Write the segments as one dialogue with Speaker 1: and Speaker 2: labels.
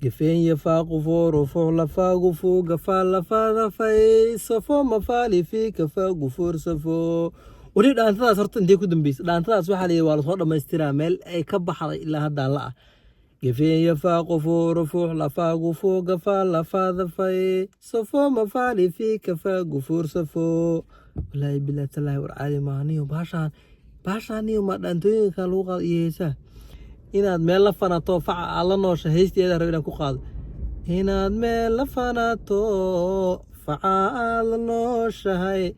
Speaker 1: Gefeenya faaqufo rufuc lafaagufu gafaa lafaadafay safo mafaali fi kafaa gufuur safo. Weli dhaantadaas horta intee ku dambeysa? Dhaantadaas waxaa la yidhi waa lasoo dhammaystiraa. Meel ay ka baxday ilaa haddaan la ah. Gefeenya faaqufo rufuc lafaagufu gafaa lafaadafay safo mafaali fi kafaa gufuur safo. Walaahi bilaa talaahi, war caadi maaha niyo baashaan. Baashaan niyo ma dhaantooyinka lagu qaado iyo heesaha. Inaad meel la fanato faca aad la noosha, heysteeda rab inaan ku qaado. Inaad meel la fanato faca aad la nooshahay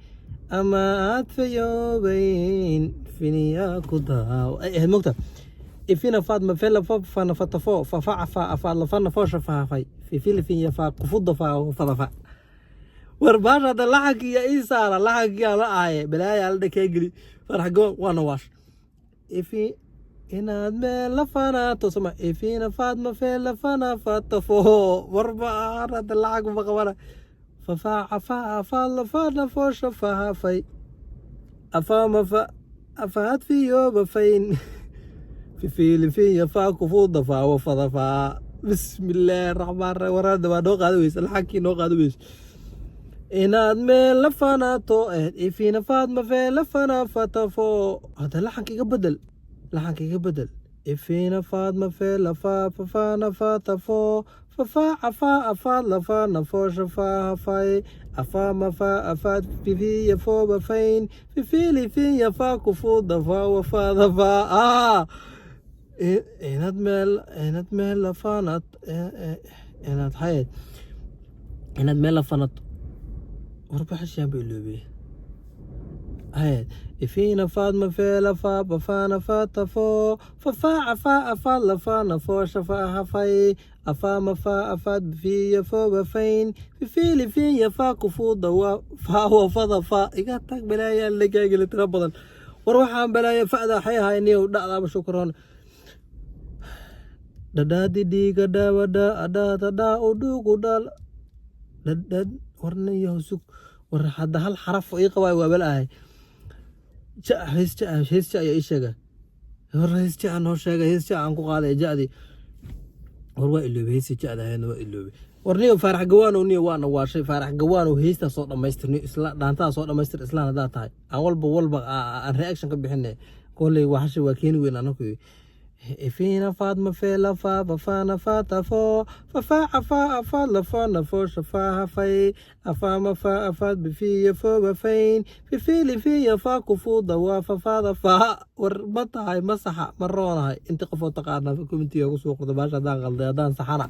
Speaker 1: ama aad fayoobayn finiyaa ku daaw ay ahayd mogta. Ifina faadma fela fana fatafo fafaca fa afaad lafana foosha faafay fifilifin fa kufuda fa fadafa. War baasha hadda laxankiya ii saara, laxankiyaa la aaye balaaya la dhakee geli. Farax goon waana waash. Ifi inaad meel la fanaato soma ifina faadma fela fana fatafo. Warba hadda lacag ma qabana. Fafaaca fa afaad lafana foosha fahafay afaama fa afaad fiyoba fayn fifiilifinya faa kufuuda faa wafadafaa. Bismillaahi raxmaan raxiim. War hadda waa noo qaada weyse, laxankii noo qaada weyse. Inaad meel la fanaato ifina faadma feela fana fatafo. Hadda laxanka iga bedel, laxanka iga bedel. Ifina faadma feela fa fafana fatafo fafaaca fa afaad lafana foosha faahafay afaama fa afaad fifiya fooba fayn fifiilifinya fa kufuuda fa wafaada fa. Inaad meel la fanat, inaad xayd, inaad meel la fanato. Warbaxashaan ba iloobay hayd. Ifina faadma feela fa bafana fatafo fafaaca fa afaad lafana foosha faahafay afaama fa afaad fiya fooba fayn fifiilifinya fa kufuuda wa fa wafada fa. Iga tag, balaayaa lagaageli tiro badan. War waxaan balaaya fa'da waxay ahaayniyow dhacdaaba shukroon dhadhaadi dhiiga dhaabadha adhaadadhaa udhugu dhal dhadhad. Warnayahow, sug. War hadda hal xaraf oo ii qabaayo waa bal ahay. Ja hees, ja hees, ja ayaa ii sheega. War hees ja noo sheega, hees ja aan ku qaaday ja'dii. War waa iloobay heesi ja'da ahaydna, waa iloobay. War niyo Faarax Gawaanow, niyo waana waashay. Faarax Gawaanow, heestaa soo dhammaystir niyo, isla dhaantada soo dhammaystir. Islaan haddaa tahay aan walba walba aan reaction ka bixinay koley waxasha waa keeni weyn anaku. Ifina faadma feela fa bafana fatafo fafaaca fa afaad lafana foosha faahafay afaama fa afaad bifiya fooba fayn fifiilifiya fa kufuuda waa fafaada fa. War ma tahay? Ma saxa? Ma roonahay? Inta qofoo taqaana commentiga kusoo qorda baasha haddaan qalday, haddaan saxana.